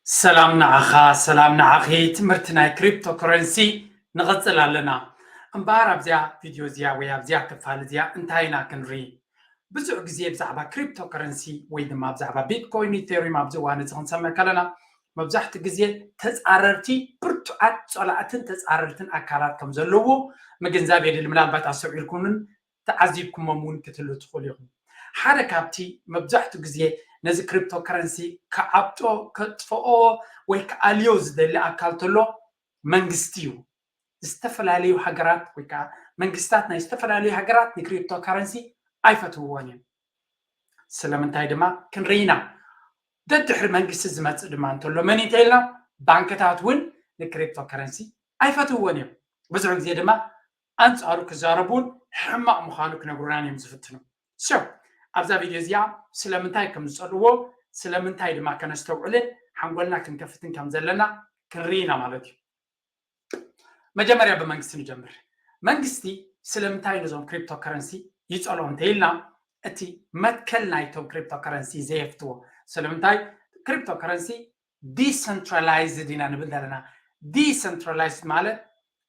ሰላም ንዓኻ፣ ሰላም ንዓኺ። ትምህርቲ ናይ ክሪፕቶ ከረንሲ ንቐጽል ኣለና። እምበኣር ኣብዚኣ ቪድዮ እዚኣ ወይ ኣብዚኣ ክፋል እዚኣ እንታይ ኢና ክንርኢ? ብዙሕ ግዜ ብዛዕባ ክሪፕቶ ከረንሲ ወይ ድማ ብዛዕባ ቢትኮይን፣ ኢቴሪየም ኣብዚ እዋን እዚ ክንሰምዕ ከለና መብዛሕትኡ ግዜ ተጻረርቲ፣ ብርቱዓት ጸላእትን ተጻረርትን ኣካላት ከም ዘለዉ ምግንዛብ የድሊ። ምናልባት ኣስተውዒልኩምን ተዓዚብኩሞም እውን ክትህሉ ትኽእሉ ኢኹም። ሓደ ካብቲ መብዛሕትኡ ግዜ ነዚ ክሪፕቶ ከረንሲ ክዓብጦ፣ ከጥፍኦ ወይ ክኣልዮ ዝደሊ ኣካል ተሎ መንግስቲ እዩ። ዝተፈላለዩ ሃገራት ወይ ከዓ መንግስታት ናይ ዝተፈላለዩ ሃገራት ንክሪፕቶ ከረንሲ ኣይፈትውዎን እዮም። ስለምንታይ ድማ ክንርኢ ኢና። ደድሕሪ መንግስቲ ዝመጽእ ድማ እንተሎ መን እዩ እንተኢልና፣ ባንክታት እውን ንክሪፕቶ ከረንሲ ኣይፈትውዎን እዮም። ብዙሕ ግዜ ድማ ኣንጻሩ ክዛረቡን ሕማቕ ምዃኑ ክነግሩናን እዮም ዝፍትኑ። So ኣብዛ ቪድዮ እዚኣ ስለምንታይ ከም ዝጸልዎ፣ ስለምንታይ ድማ ከነስተውዕልን ሓንጎልና ክንከፍትን ከም ዘለና ክንርኢ ኢና ማለት እዩ። መጀመርያ ብመንግስቲ ንጀምር። መንግስቲ ስለምንታይ ነዞም ክሪፕቶ ከረንሲ ይጸልኦም እንተኢልና፣ እቲ መትከል ናይቶም ክሪፕቶ ከረንሲ ዘየፍትዎ። ስለምንታይ? ክሪፕቶ ከረንሲ ዲሰንትራላይዝድ ኢና ንብል ዘለና። ዲሰንትራላይዝድ ማለት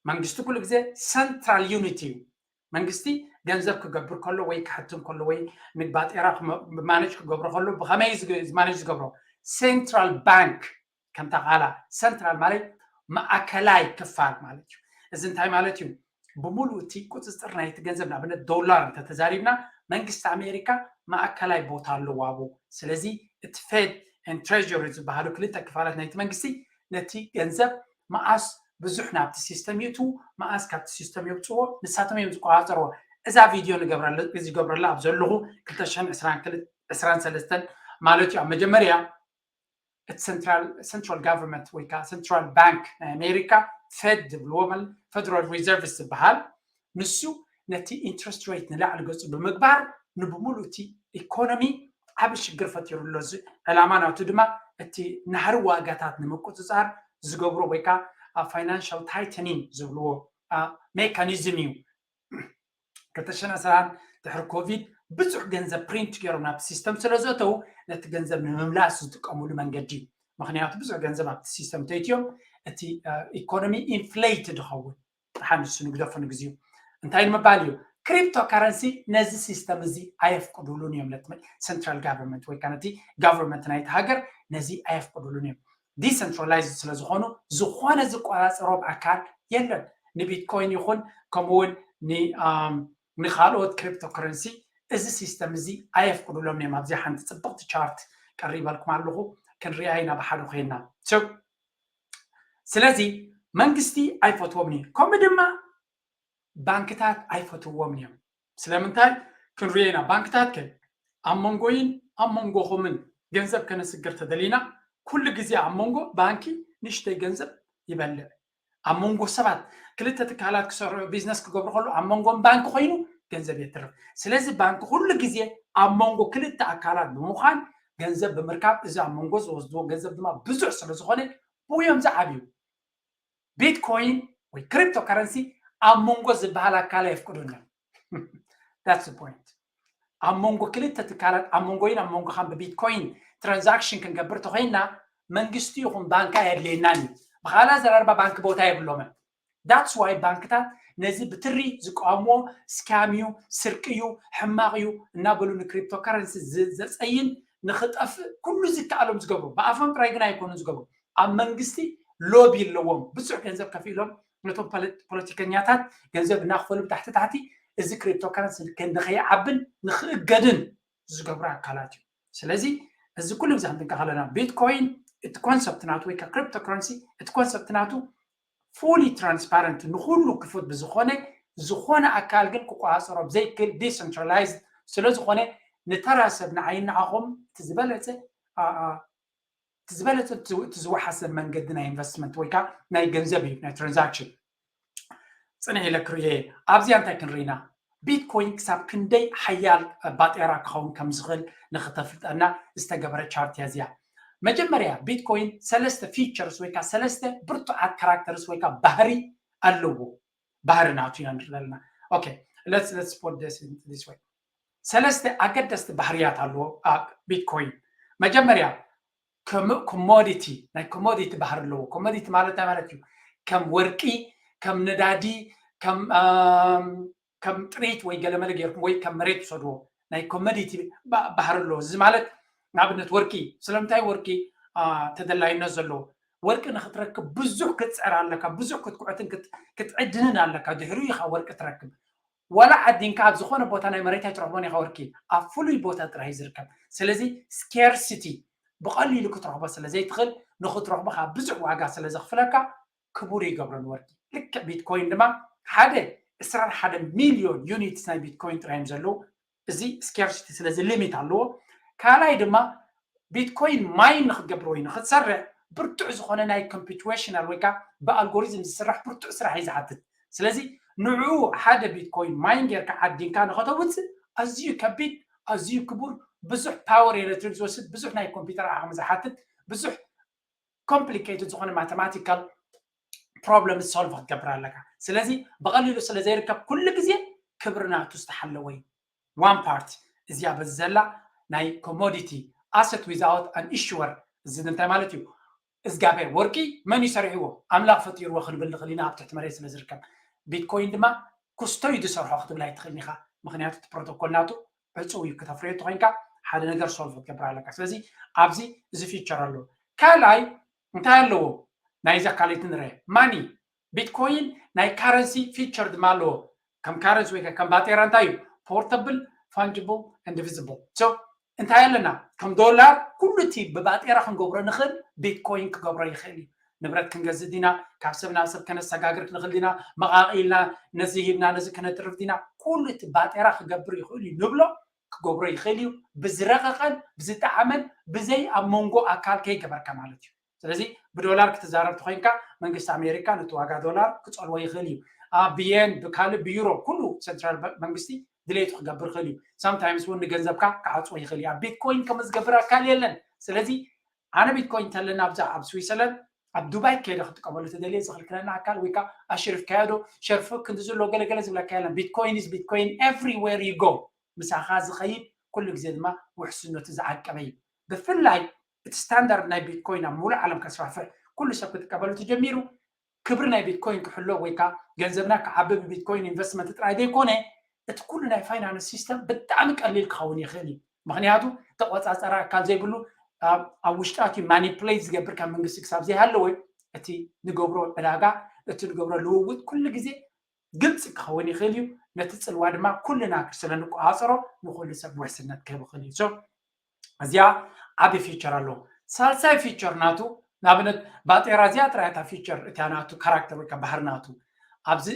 መንግስቲ ኩሉ ግዜ ሰንትራል ዩኒት እዩ። መንግስቲ ገንዘብ ክገብር ከሎ ወይ ክሕትም ከሎ ወይ ንባጤራ ክመ-፣ ማኔጅ ክገብሮ ከሎ ብኸመይ ዝግ-፣ ማኔጅ ዝገብሮ? ሴንትራል ባንክ ከምታ ቃላ ሰንትራል ማለት ማእከላይ ክፋል ማለት እዩ። እዚ እንታይ ማለት እዩ? ብምሉእ እቲ ቁፅፅር ናይቲ ገንዘብ፣ ንኣብነት ዶላር እንተተዛሪብና መንግስቲ ኣሜሪካ ማእከላይ ቦታ ኣለዎ ኣብኡ። ስለዚ እቲ ፌድ ኤንድ ትሬዥሪ ዝበሃሉ ክልተ ክፋላት ናይቲ መንግስቲ ነቲ ገንዘብ መኣስ ብዙሕ ናብቲ ሲስተም ይእትዉ፣ መኣስ ካብቲ ሲስተም የውፅዎ፣ ንሳቶም እዮም ዝቆፃፀርዎ። እዛ ቪድዮ ንገብረለ-፣ ዝገብረላ ኣብ ዘለኹ ክልተ ሽሕን ዕስራን ክልተ፣ ዕስራን ሰለስተን ማለት እዩ። ኣብ መጀመርያ እቲ ሰንትራል፣ ሰንትራል ጋቨርንመንት ወይ ከዓ ሰንትራል ባንክ ናይ ኣሜሪካ፣ ፌድ ዝብልዎ ማለት ፌደራል ሪዘርቭስ ዝበሃል፣ ንሱ ነቲ ኢንትረስት ሬት ንላዕሊ ገፁ ብምግባር ንብምሉእ እቲ ኢኮኖሚ ዓቢ ሽግር ፈጢሩ ኣሎ። እዚ ዕላማ ናቱ ድማ እቲ ናህሪ ዋጋታት ንምቁፅፃር ዝገብሮ ወይ ከዓ ፋይናንሻል ታይተኒንግ ዝብልዎ ሜካኒዝም እዩ። ክልተ ሽሕን ዕስራን ድሕሪ ኮቪድ ብዙሕ ገንዘብ ፕሪንት ገይሮም ናብቲ ሲስተም ስለ ዘእተዉ ነቲ ገንዘብ ንምምላስ ዝጥቀሙሉ መንገዲ እዩ። ምኽንያቱ ብዙሕ ገንዘብ ኣብቲ ሲስተም ተእትዮም እቲ ኢኮኖሚ ኢንፍሌትድ ይኸውን። ደሓን ንሱ ንግደፎ ንግዚኡ። እንታይ ንምባል እዩ? ክሪፕቶ ከረንሲ ነዚ ሲስተም እዚ ኣየፍቅዱሉን እዮም። ነቲ ሰንትራል ጋቨርንመንት ወይ ከዓ ነቲ ጋቨርንመንት ናይቲ ሃገር ነዚ ኣየፍቅዱሉን እዮም። ዲሰንትራላይዝድ ስለ ዝኾኑ ዝኾነ ዝቆፃፀሮም ኣካል የለን። ንቢትኮይን ይኹን ከምኡ እውን ን-፣ ኣም፣ ንኻልኦት ክሪፕቶ ከረንሲ እዚ ሲስተም እዚ ኣየፍቅዱሎም እዮም። ኣብዚ ሓንቲ ፅብቕቲ ቻርት ቀሪበልኩም ኣለኹ፣ ክንሪኣ ኢና ብሓደ ኮይንና። So ስለዚ መንግስቲ ኣይፈትዎም እዩ፣ ከምኡ ድማ ባንክታት ኣይፈትዎም እዮም። ስለምንታይ? ክንሪኦ ኢና። ባንክታት ከ ኣብ መንጎይን ኣብ መንጎኹምን ገንዘብ ከነስግር ተደሊና፣ ኩሉ ግዜ ኣብ መንጎ ባንኪ ንእሽተይ ገንዘብ ይበልዕ። ኣብ መንጎ ሰባት፣ ክልተ ትካላት ክሰርሑ፣ ቢዝነስ ክገብሩ ከሎ ኣብ መንጎም ባንኪ ኮይኑ ገንዘብ የትርፍ። ስለዚ ባንኪ ኩሉ ግዜ ኣብ መንጎ ክልተ ኣካላት ብምዃን ገንዘብ ብምርካብ፣ እዚ ኣብ መንጎ ዝወስድዎ ገንዘብ ድማ ብዙሕ ስለ ዝኾነ ብኡ እዮም ዝዓብዩ። ቢትኮይን ወይ ክሪፕቶ ከረንሲ ኣብ መንጎ ዝበሃል ኣካል ኣየፍቅዱን እዮም። That's the point። ኣብ መንጎ ክልተ ትካላት፣ ኣብ መንጎይን ኣብ መንጎኻን ብቢትኮይን ትራንዛክሽን ክንገብር ተኾይንና መንግስቲ ይኹን ባንኪ ኣየድልየናን እዩ። ብኻልእ ኣዘራርባ ባንኪ ቦታ የብሎምን። That's why ባንክታት ነዚ ብትሪ ዝቃወምዎ ስካም እዩ፣ ስርቂ እዩ፣ ሕማቕ እዩ እናበሉ ንክሪፕቶ ከረንሲ ዝ-፣ ዘፀይን ንኽጠፍእ ኩሉ ዝከኣሎም ዝገብሩ። ብኣፎም ጥራይ ግን ኣይኮኑን ዝገብሩ። ኣብ መንግስቲ ሎቢ ኣለዎም። ብዙሕ ገንዘብ ከፊሎም ነቶም ፖለቲ-፣ ፖለቲከኛታት ገንዘብ እናኽፈሉ ብታሕቲ ታሕቲ እዚ ክሪፕቶ ከረንሲ ንከ-፣ ንኸይዓብን ንኽእገድን ዝገብሩ ኣካላት እዩ። ስለዚ እዚ ኩሉ ግዜ ክንጥንቀቕ ኣለና። ቢትኮይን እቲ ኮንሰፕት ናቱ ወይ ከዓ ክሪፕቶ ከረንሲ እቲ ኮንሰፕት ናቱ ፉሊ ትራንስፓረንት፣ ንኩሉ ክፉት ብዝኾነ፣ ዝኾነ ኣካል ግን ክቆፃፀሮ ብዘይክእል ዲሰንትራላይዝድ ስለ ዝኾነ ንተራ ሰብ ንዓይን ንዓኹም እቲ ዝበለፀ፣ ኣ፣ ኣ፣ እቲ ዝበለፀ እቲ፣ እቲ ዝወሓሰን መንገዲ ናይ ኢንቨስትመንት ወይ ከዓ ናይ ገንዘብ እዩ፣ ናይ ትራንዛክሽን። ፅንሕ ኢለ ክርእየ። ኣብዚኣ እንታይ ክንርኢና? ቢትኮይን ክሳብ ክንደይ ሓያል ባጤራ ክኸውን ከም ዝኽእል ንኽተፍልጠና ዝተገበረ ቻርት እያ እዚኣ። መጀመርያ ቢትኮይን ሰለስተ ፊቸርስ ወይ ከዓ ሰለስተ ብርቱዓት ካራክተርስ ወይ ከዓ ባህሪ ኣለዎ። ባህሪ ናቱ ኢና ንርኢ ዘለና። Okay, let's, let's put this in this way። ሰለስተ ኣገደስቲ ባህርያት ኣለዎ ኣብ ቢትኮይን። መጀመርያ ከም ኮሞዲቲ፣ ናይ ኮሞዲቲ ባህሪ ኣለዎ። ኮሞዲቲ ማለት እንታይ ማለት እዩ? ከም ወርቂ፣ ከም ነዳዲ፣ ከም ኣም፣ ከም ጥሪት ወይ ገለመለ ጌርኩም ወይ ከም መሬት ትሰድዎ ናይ ኮሞዲቲ ባ- ባህሪ ኣለዎ። እዚ ማለት ንኣብነት ወርቂ፣ ስለምንታይ ወርቂ አ፣ ተደላይነት ዘለዎ? ወርቂ ንክትረክብ ብዙሕ ክትፅዕር ኣለካ፣ ብዙሕ ክትኩዕትን ክት- ክትዕድንን ኣለካ፣ ድሕሪኡ ኢኻ ወርቂ ትረክብ። ዋላ ዓዲንካ ኣብ ዝኾነ ቦታ ናይ መሬት ኣይትረኽቦን ኢኻ ወርቂ፣ ኣብ ፍሉይ ቦታ ጥራይ እዩ ዝርከብ። ስለዚ ስኬርሲቲ ብቐሊሉ ክትረኽቦ ስለ ዘይትኽእል ንክትረኽቦ ከዓ ብዙሕ ዋጋ ስለ ዘኽፍለካ ክቡር ይገብሮ ንወርቂ። ልክዕ ቢትኮይን ድማ ሓደ ዕስራን ሓደ ሚልዮን ዩኒትስ ናይ ቢትኮይን ጥራይ እዮም ዘለዉ። እዚ ስኬርሲቲ ስለዚ ሊሚት ኣለዎ። ካልኣይ ድማ ቢትኮይን ማይን ንክትገብር ወይ ንክትሰርሕ ብርቱዕ ዝኾነ ናይ ኮምፒቱዌሽናል ወይ ከዓ ብኣልጎሪዝም ዝስራሕ ብርቱዕ ስራሕ እዩ ዝሓትት። ስለዚ ንዕኡ ሓደ ቢትኮይን ማይን ጌርካ ዓዲንካ ንኸተውፅእ ኣዝዩ ከቢድ፣ ኣዝዩ ክቡር፣ ብዙሕ ፓወር ኤሌክትሪክ ዝወስድ፣ ብዙሕ ናይ ኮምፒውተር ዓቕሚ ዝሓትት፣ ብዙሕ ኮምፕሊኬትድ ዝኾነ ማተማቲካል ፕሮብለም ሶልቭ ክትገብር ኣለካ። ስለዚ ብቐሊሉ ስለ ዘይርከብ ኩሉ ግዜ ክብሪ ናቱ ዝተሓለወ እዩ። ዋን ፓርት እዚኣ በዚ ዘላ ናይ ኮሞዲቲ ኣሰት ዊዛውት ኣን ኢሹወር። እዚ እንታይ ማለት እዩ? እዝጋብሔር ወርቂ መን እዩ ሰሪሕዎ? ኣምላኽ ፈጢርዎ ክንብል ንኽእል ኢና፣ ኣብ ትሕቲ መሬት ስለ ዝርከብ። ቢትኮይን ድማ ኩስቶ እዩ ዝሰርሖ ክትብል ኣይትኽእልን ኢኻ፣ ምክንያቱ እቲ ፕሮቶኮል ናቱ ዕፁው እዩ። ክተፍርዮ እንተኮይንካ ሓደ ነገር ሶልቭ ክትገብር ኣለካ። ስለዚ ኣብዚ እዚ ፊቸር ኣለዎ። ካልኣይ እንታይ ኣለዎ? ናይዚ ካልኣይቲ ንርአ ማኒ ቢትኮይን ናይ ካረንሲ ፊቸር ድማ ኣለዎ። ከም ካረንሲ ወይ ከም ባጤራ እንታይ እዩ? ፖርተብል፣ ፋንጅብል፣ ኢንዲቪዚብል። ሶ እንታይ ኣለና? ከም ዶላር ኩሉ እቲ ብባጤራ ክንገብሮ ንኽእል ቢትኮይን ክገብሮ ይኽእል እዩ። ንብረት ክንገዝእ ዲና፣ ካብ ሰብ ናብ ሰብ ከነሰጋግር ክንኽእል ዲና፣ መቓቒልና ነዚ ሂብና ነዚ ከነትርፍ ዲና፣ ኩሉ እቲ ባጤራ ክገብር ይኽእል እዩ ንብሎ ክገብሮ ይኽእል እዩ። ብዝረቐቐን ብዝጠዓመን ብዘይ ኣብ መንጎ ኣካል ከይገበርካ ማለት እዩ። ስለዚ ብዶላር ክትዛረብ ተኮይንካ መንግስቲ ኣሜሪካ ነቲ ዋጋ ዶላር ክፀልዎ ይኽእል እዩ። ኣብ ብየን ብካልእ ብዩሮ ኩሉ ሰንትራል መንግስቲ ድሌቱ ክገብር ይኽእል እዩ። ሳምታይምስ እውን ንገንዘብካ ክዓፅዎ ይኽእል እዩ። ኣብ ቢትኮይን ከም ዝገብር ኣካል የለን። ስለዚ ኣነ ቢትኮይን እንተለና ኣብዛ ኣብ ስዊዘርላንድ ኣብ ዱባይ ከይደ ክጥቀመሉ ተደልየ ዝኽልክለና ኣካል ወይ ከዓ ኣሽሪፍካዮ ዶ ሸርፊ ክንዲ ዘሎ ገለገለ ዝብለካ የለን። ቢትኮይን is ቢትኮይን everywhere you go። ምሳኻ ዝኸይድ ኩሉ ግዜ ድማ ውሕስነቱ ዝዓቀበ እዩ። ብፍላይ እቲ ስታንዳርድ ናይ ቢትኮይን ኣብ ሙሉእ ዓለም ከስፋፍሕ ኩሉ ሰብ ክጥቀመሉ ተጀሚሩ ክብሪ ናይ ቢትኮይን ክሕሎ ወይ ከዓ ገንዘብና ክዓቢ ብቢትኮይን ኢንቨስትመንት ጥራይ ዘይኮነ እቲ ኩሉ ናይ ፋይናንስ ሲስተም ብጣዕሚ ቀሊል ክኸውን ይኽእል እዩ። ምክንያቱ ተቆፃፀሪ ኣካል ዘይብሉ ኣብ ውሽጣት ማኒፕሌት ዝገብር ካብ መንግስቲ ክሳብ ዘይሃለወ እቲ ንገብሮ ዕዳጋ እቲ ንገብሮ ልውውጥ ኩሉ ግዜ ግልፂ ክኸውን ይኽእል እዩ። ነቲ ፅልዋ ድማ ኩልና ስለ ንቆፃፀሮ ንኩሉ ሰብ ውሕስነት ክህብ ይኽእል እዩ። እዚኣ ዓቢ ፊቸር ኣለዎ። ሳልሳይ ፊቸር ናቱ ንኣብነት ባጤራ እዚኣ ጥራይ እታ ፊቸር እታ ናቱ ካራክተር ወይ ባህሪ ናቱ ኣብዚ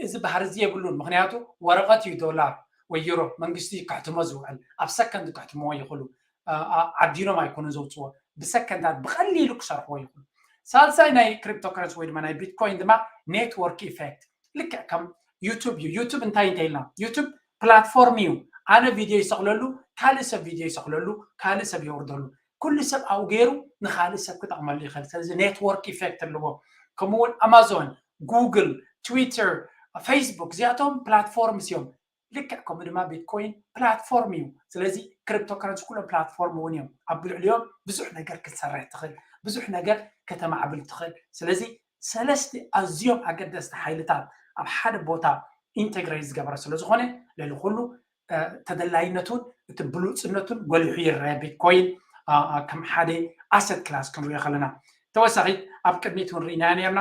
እዚ ባህሪ እዚ የብሉን። ምክንያቱ ወረቐት እዩ ዶላር ወይ ዩሮ መንግስቲ ከሕትሞ ዝውዕል ኣብ ሰከንድ ከሕትምዎ ይኽእሉ። ዓዲኖም ኣይኮኑን ዘውፅዎ ብሰከንዳት ብቐሊሉ ክሰርሕዎ ይኽእሉ። ሳልሳይ ናይ ክሪፕቶከረንሲ ወይ ድማ ናይ ቢትኮይን ድማ ኔትወርክ ኢፌክት ልክዕ ከም ዩቱብ እዩ። ዩቱብ እንታይ እንታይ ኢልና ዩቱብ ፕላትፎርም እዩ። ኣነ ቪድዮ ይሰቕለሉ፣ ካልእ ሰብ ቪድዮ ይሰቕለሉ፣ ካልእ ሰብ የውርደሉ። ኩሉ ሰብ ኣብኡ ገይሩ ንኻልእ ሰብ ክጠቕመሉ ይኽእል። ስለዚ ኔትወርክ ኢፌክት ኣለዎ። ከምኡ እውን ኣማዞን፣ ጉግል፣ ትዊተር፣ ፌስቡክ እዚኣቶም ፕላትፎርምስ እዮም። ልክዕ ከምኡ ድማ ቢትኮይን ፕላትፎርም እዩ። ስለዚ ክሪፕቶከረንሲ ኩሎም ፕላትፎርም እውን እዮም። ኣብ ልዕሊኦም ብዙሕ ነገር ክትሰርሕ ትኽእል፣ ብዙሕ ነገር ከተማዕብል ትኽእል። ስለዚ ሰለስተ ኣዝዮም ኣገደስቲ ሓይልታት ኣብ ሓደ ቦታ ኢንተግሬት ዝገበረ ስለ ዝኾነ ልዕሊ ኩሉ ተደላይነቱን እቲ ብሉፅነቱን ጎሊሑ ይረአ። ቢትኮይን ከም ሓደ ኣሰት ክላስ ክንሪኦ ከለና ተወሳኺት ኣብ ቅድሚት እውን ርኢናያ ነርና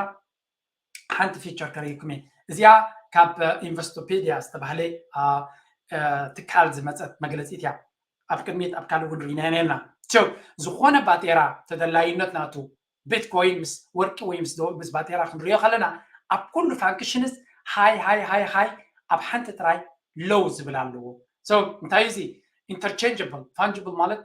ሓንቲ ፊቸር ከርእይኩም እየ። እዚኣ ካብ ኢንቨስቶፔዲያ ዝተባህለ ትካል ዝመፀት መግለፂት እያ። ኣብ ቅድሚት ኣብ ካልእ እውን ርኢናያ ነርና። ዝኾነ ባጤራ ተደላይነት ናቱ ቢትኮይን ምስ ወርቂ ወይ ምስ ባጤራ ክንሪኦ ከለና ኣብ ኩሉ ፋንክሽንስ ሃይ ሃይ ሃይ ሃይ ኣብ ሓንቲ ጥራይ ሎው ዝብል ኣለዎ። እንታይ እዚ ኢንተርቸንጀብል ፋንጅብል ማለት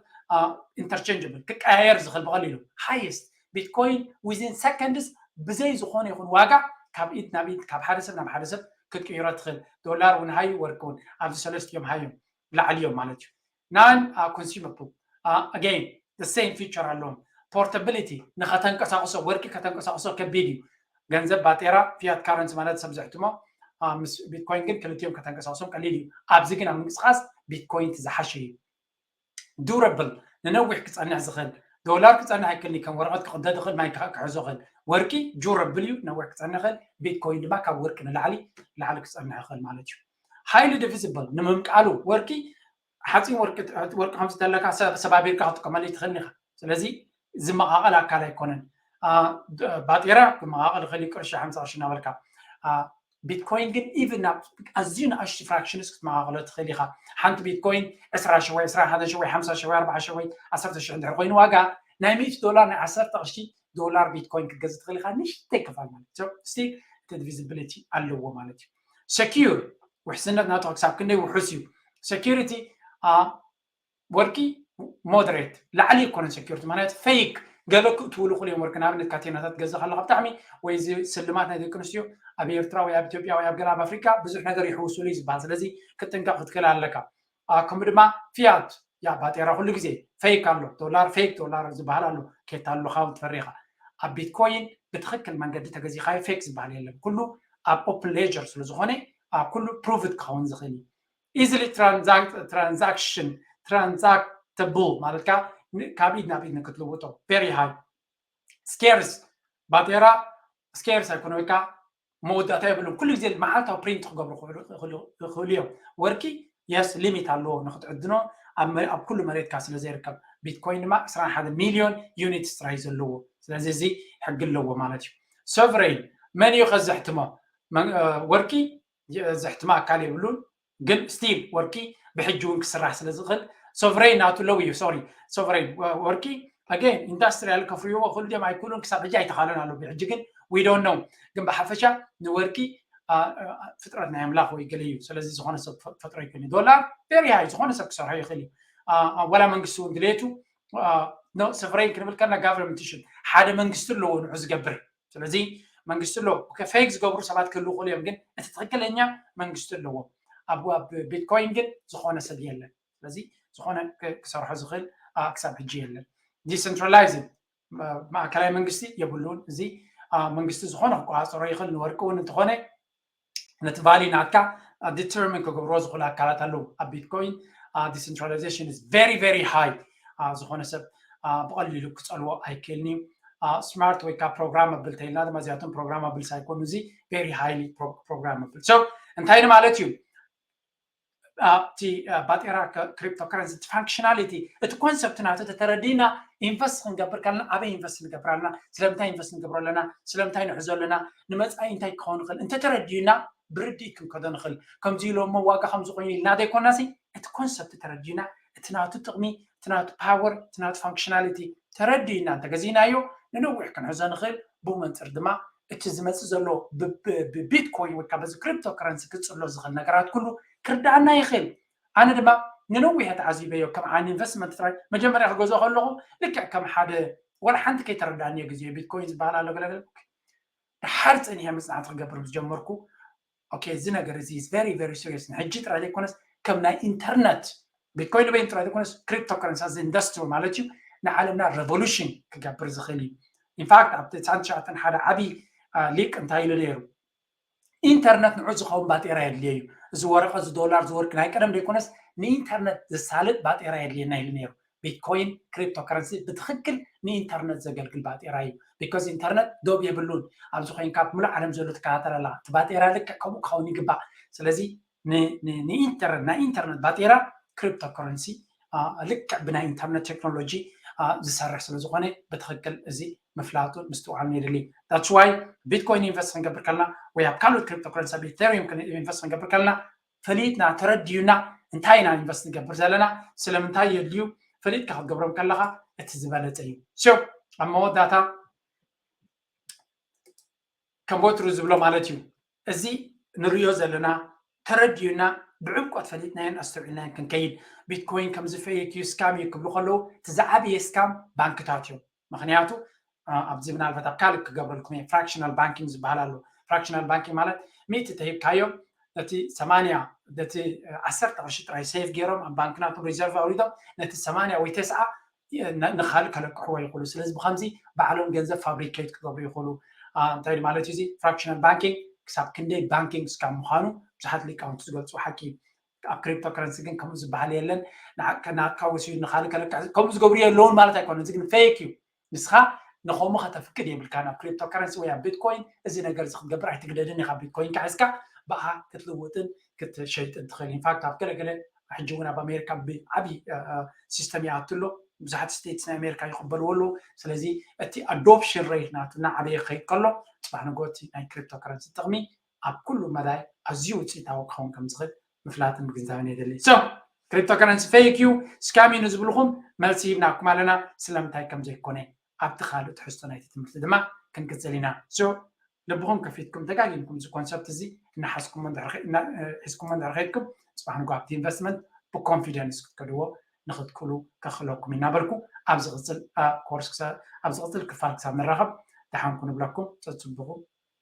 ኢንተርቸንጀብል ክቀያየር ዝኽእል ብቐሊሉ ሃይስት ቢትኮይን ዊዝን ሰከንድስ ብዘይ ዝኾነ ይኹን ዋጋ ካብ ኢድ ናብ ኢድ ካብ ሓደ ሰብ ናብ ሓደ ሰብ ክትቅይሮ ትኽእል። ዶላር እውን ሃዩ ወርቂ እውን ኣብዚ ሰለስቲኦም ሃዮም ላዕሊ እዮም ማለት እዩ። ናን ኮንሱመብል ኣገይን the same feature ኣለዎም። ፖርታቢሊቲ ንኸተንቀሳቕሶ ወርቂ ከተንቀሳቕሶ ከቢድ እዩ። ገንዘብ ባጤራ ፊያት ካረንሲ ማለት ሰብ ዘሕትሞ ምስ ቢትኮይን ግን ክልቲኦም ከተንቀሳቕሶም ቀሊል እዩ። ኣብዚ ግን ኣብ ምንቅስቃስ ቢትኮይን ዝሓሸ እዩ። ዱረብል ንነዊሕ ክፀንሕ ዝኽእል ዶላር ክፀንሕ ይክእል ከም ወረቐት ክቅደድ ይኽእል ማይ ክሕዞ ይኽእል። ወርቂ ዱረብል እዩ ነዊሕ ክፀንሕ ይኽእል። ቢትኮይን ድማ ካብ ወርቂ ንላዕሊ ላዕሊ ክፀንሕ ይኽእል ማለት እዩ። ሃይሊ ዲቪዚብል ንምምቃሉ ወርቂ ሓፂን ወርቂ ወርቂ ከምዚ ተለካ ሰባቢርካ ክትጥቀመሉ ትኽእል ኢኻ። ስለዚ ዝመቃቐል ኣካል ኣይኮነን። ባጤራ ክመቃቐል ይኽእል እዩ ቅርሺ ሓምሳ ቅርሺ እናበልካ። ቢትኮይን ግን ኢቭን ናብ ኣዝዩ ንኣሽቱ ፍራክሽንስ ክትመቃቐሎ ትኽእል ኢኻ። ሓንቲ ቢትኮይን ዕስራ ሺሕ ወይ ዕስራን ሓደን ሺሕ ወይ ሓምሳ ሺሕ ወይ ኣርባዓ ሺሕ ወይ ዓሰርተ ሺሕ እንድሕር ኮይኑ ዋጋ ናይ ሚእቲ ዶላር ናይ ዓሰርተ ቅርሺ ዶላር ቢትኮይን ክትገዝእ ትኽእል ኢኻ። ንሽተይ ክፋል ማለት እዩ። ስቲል እቲ ዲቪዚቢሊቲ ኣለዎ ማለት እዩ። ሰኪዩር ውሕስነት ናቶ ክሳብ ክንደይ ውሑስ እዩ? ሰኪሪቲ ወርቂ ሞደሬት ላዕሊ ይኮነን ሰኪሪቲ ማለት ፌክ ገለ ክትብሉ ክሉ እዮም ወርቂ ንኣብነት ካቴናታት ገዛ ከለካ ብጣዕሚ ወይ እዚ ስልማት ናይ ደቂ ኣንስትዮ ኣብ ኤርትራ ወይ ኣብ ኢትዮጵያ ወይ ኣብ ገለ ኣብ ኣፍሪካ ብዙሕ ነገር ይሕውሱሉ እዩ ዝበሃል። ስለዚ ክትጥንቀቅ ክትክእል ኣለካ። ከምኡ ድማ ፊያት ያ ባጤራ ኩሉ ግዜ ፌክ ኣሎ። ዶላር ፌክ ዶላር ዝበሃል ኣሎ። ከይታሉካ እውን ትፈሪኻ ኣብ ቢትኮይን ብትክክል መንገዲ ተገዚኻዮ ፌክ ዝበሃል የለን። ኩሉ ኣብ ኦፕን ሌጀር ስለዝኾነ ኩሉ ፕሩቭድ ክኸውን ዝኽእል እዩ። ኢዝሊ ትራንዛክሽን ትራንዛክተብል ማለት ካብ ኢድ ናብ ኢድ ንክትልውጦ ቬሪ ሃይ ስኬርስ ባጤራ ስኬርስ ኣይኮነ ወይ ከዓ መወዳእታ የብሉን። ኩሉ ግዜ መዓልታዊ ፕሪንት ክገብሩ ይኽእሉ እዮም። ወርቂ የስ ሊሚት ኣለዎ ንክትዕድኖ ኣብ ኩሉ መሬትካ ስለ ዘይርከብ። ቢትኮይን ድማ ዕስራን ሓደን ሚልዮን ዩኒትስ ጥራይ ዘለዎ። ስለዚ እዚ ሕጊ ኣለዎ ማለት እዩ። ሶቨሬን መን እዩ ከዘሕትሞ? ወርቂ ዘሕትማ ኣካል የብሉን። ግን ስቲል ወርቂ ብሕጂ እውን ክስራሕ ስለ ዝኽእል ሶቨሬን ናቱ ለው እዩ። ሶሪ ሶቨሬን ወርቂ ኣገን ኢንዳስትሪያል ከፍርይዎ ክእሉ ድዮም ኣይክእሉን ክሳብ ሕጂ ኣይተኻለን ኣሎ። ብሕጂ ግን ዊ ዶንት ኖው። ግን ብሓፈሻ ንወርቂ ፍጥረት ናይ ኣምላኽ ወይ ገለ እዩ። ስለዚ ዝኾነ ሰብ ፈጥሮ ይክእል እዩ። ዶላር ቬሪ ሃይ ዝኾነ ሰብ ክሰርሖ ይኽእል እዩ። ወላ መንግስቲ እውን ድሌቱ ሶቨሬን ክንብል ከና ጋቨርንመንት ሽን ሓደ መንግስቲ ኣለዎ ንዑ ዝገብር። ስለዚ መንግስቲ ኣሎ ፌክ ዝገብሩ ሰባት ክህልው ክእሉ እዮም። ግን እቲ ትክክለኛ መንግስቲ ኣለዎ። ኣብ ቢትኮይን ግን ዝኾነ ሰብ የለን። ስለዚ ዝኾነ ክሰርሖ ዝኽእል ክሳብ ሕጂ የለን። ዲሰንትራላይዝድ ማእከላይ መንግስቲ የብሉን። እዚ መንግስቲ ዝኾነ ክቆፃፀሮ ይኽእል። ንወርቂ እውን እንተኾነ ነቲ ቫሊ ናትካ ዲተርሚን ክገብርዎ ዝኽእሉ ኣካላት ኣለዉ። ኣብ ቢትኮይን ዲሰንትራላይዜሽን ኢዝ ቨሪ ቨሪ ሃይ። ዝኾነ ሰብ ብቐሊሉ ክፀልዎ ኣይክእልን እዩ። ስማርት ወይ ከዓ ፕሮግራመብል ተይልና ድማ እዚኣቶም ፕሮግራመብል ሳይኮኑ እዚ ቨሪ ሃይሊ ፕሮግራመብል። ሶ እንታይ ማለት እዩ? ኣብቲ ባጤራ ክሪፕቶ ከረንሲ እቲ ፋንክሽናሊቲ እቲ ኮንሰፕት ናቱ ተተረዲና ኢንቨስት ክንገብር ከለና ኣበይ ኢንቨስት ንገብር ኣለና? ስለምንታይ ኢንቨስት ንገብሮ ኣለና? ስለምንታይ ንሕዞ ኣለና? ንመፃኢ እንታይ ክኸውን ይኽእል እንተተረዲዩና ብርድኢት ክንከዶ ንኽእል። ከምዚ ኢሎሞ ዋጋ ከምዚ ኮይኑ ኢልና ዘይኮናሲ እቲ ኮንሰፕት ተረዲዩና እቲ ናቱ ጥቕሚ እቲ ናቱ ፓወር እቲ ናቱ ፋንክሽናሊቲ ተረዲዩና እንተገዚእናዮ ንነዊሕ ክንሕዞ ንኽእል። ብኡ መንፅር ድማ እቲ ዝመፅእ ዘሎ ብቢትኮይን ወይ ከዓ በዚ ክሪፕቶ ከረንሲ ክፅሎ ዝኽእል ነገራት ኩሉ ክርዳኣና ይኽእል። ኣነ ድማ ንነዊሕ ተዓዚበዮ ከም ዓን ኢንቨስትመንት ጥራይ መጀመርያ ክገዝኦ ከለኹ ልክዕ ከም ሓደ ወላ ሓንቲ ከይተረዳእኒዮ ግዜ ቢትኮይን ዝበሃል ኣሎ ገለገለ ድሓር ፀኒሐ መፅናዕቲ ክገብር ምስ ጀመርኩ ኦኬ እዚ ነገር እዚ ቨሪ ቨሪ ሲሪየስ ንሕጂ ጥራይ ዘይኮነስ ከም ናይ ኢንተርነት ቢትኮይን በይን ጥራይ ዘይኮነስ ክሪፕቶ ከረንሲ ኣዚ ኢንዱስትሪ ማለት እዩ ንዓለምና ሬቮሉሽን ክገብር ዝኽእል እዩ። ኢንፋክት ኣብ ትስዓን ትሽዓተን ሓደ ዓብዪ ሊቅ እንታይ ኢሉ ነይሩ? ኢንተርነት ንዑ ዝኸውን ባጤራ የድልዮ እዩ። እዚ ወረቐ እዚ ዶላር ዝወርቂ ናይ ቀደም ዘይኮነስ ንኢንተርነት ዘሳልጥ ባጤራ የድልየና ኢሉ ነይሩ። ቢትኮይን ክሪፕቶ ከረንሲ ብትኽክል ንኢንተርነት ዘገልግል ባጤራ እዩ። ቢኮዝ ኢንተርነት ዶብ የብሉን። ኣብዚ ኮይንካ ኣብ ሙሉእ ዓለም ዘሎ ትከታተል ኣለካ። እቲ ባጤራ ልክዕ ከምኡ ክኸውን ይግባእ። ስለዚ ንኢንተርነት ናይ ኢንተርነት ባጤራ ክሪፕቶ ከረንሲ ልክዕ ብናይ ኢንተርነት ቴክኖሎጂ ዝሰርሕ ስለ ዝኾነ ብትኽክል እዚ ምፍላጡ ምስትውዓል የድሊ። ዳትስ ዋይ ቢትኮይን ኢንቨስት ክንገብር ከለና ወይ ኣብ ካልኦት ክሪፕቶ ከረንሲ ኣብ ኢተሪየም ኢንቨስት ክንገብር ከለና ፈሊጥና ተረዲዩና እንታይ ኢና ኢንቨስት ንገብር ዘለና ስለምንታይ የድልዩ ፈሊጥካ ክትገብሮም ከለካ እቲ ዝበለፀ እዩ። ሶ ኣብ መወዳእታ ከም ወትሩ ዝብሎ ማለት እዩ እዚ ንሪኦ ዘለና ተረዲዩና ብዕምቆት ፈሊጥናዮን ኣስተውዒልናዮን ክንከይድ ቢትኮይን ከምዚ ፌክ እዩ ስካም እዩ ክብሉ ከለዉ እቲ ዝዓበየ ስካም ባንክታት እዮም። ምክንያቱ ኣብዚ ምናልባት ኣብ ካልእ ክገብረልኩም እየ ፍራክሽናል ባንኪንግ ዝበሃል ኣሎ። ፍራክሽናል ባንኪንግ ማለት ሚእቲ ተሂብካዮም ነቲ ሰማንያ ነቲ ዓሰርተ ቅርሺ ጥራይ ሴቭ ገይሮም ኣብ ባንክ ናቶም ሪዘርቭ ኣውሪዶም ነቲ ሰማንያ ወይ ተስዓ ንካልእ ከለቅሕዎ ይኽእሉ። ስለዚ ብከምዚ ባዕሎም ገንዘብ ፋብሪኬት ክገብሩ ይኽእሉ። እንታይ ማለት እዩ እዚ ፍራክሽናል ባንኪንግ ክሳብ ክንደይ ባንኪንግ ስካም ምዃኑ ብዙሓት ሊቃውንቲ ዝገልፅዎ ሓቂ እዩ። ኣብ cryptocurrency ግን ከምኡ ዝበሃል የለን። ናትካ ወሲዱ ንካልእ ከለቅሕ ከምኡ ዝገብሩ የለውን ማለት ኣይኮነን። እዚ ግን fake እዩ። ንስኻ ንኸምኡ ከተፍቅድ የብልካ ናብ cryptocurrency ወይ ኣብ Bitcoin። እዚ ነገር እዚ ክትገብር ኣይትግደድን ኢኻ። Bitcoin ካ ሒዝካ ብኣ ክትልውጥን ክትሸይጥን ትኽእል። In fact ኣብ ገለገለ ሕጂ እውን ኣብ ኣሜሪካ ብዓብዪ system ይኣቱ ኣሎ። ብዙሓት states ናይ ኣሜሪካ ይቕበልዎ ኣለዉ። ስለዚ እቲ adoption rate ናቱ እናዓበየ ክኸይድ ከሎ ፅባሕ ንግሆ እቲ ናይ cryptocurrency ጥቕሚ ኣብ ኩሉ መዳይ ኣዝዩ ውፅኢታዊ ክኸውን ከም ዝኽእል ምፍላጥን ምግንዛብን የድሊ። So cryptocurrency fake እዩ፣ scam እዩ ንዝብልኹም መልሲ ሂብናኩም ኣለና። ስለምንታይ ከም ዘይኮነ ኣብቲ ካልእ ትሕዝቶ ናይቲ ትምህርቲ ድማ ክንቅፅል ኢና። So ልብኹም ከፊትኩም ደጋጊምኩም እዚ concept እዚ እናሓዝኩሞ ሒዝኩሞ እንድሕር ከይድኩም ፅባሕ ንግሆ ኣብቲ investment ብconfidence ክትከድዎ ንክትክእሉ ከኽእለኩም እናበልኩ ኣብ ዝቕፅል ኮርስ ኣብ ዝቕፅል ክፋል ክሳብ ንራኸብ ደሓንኩ ንብለኩም። ፀፅብቑ።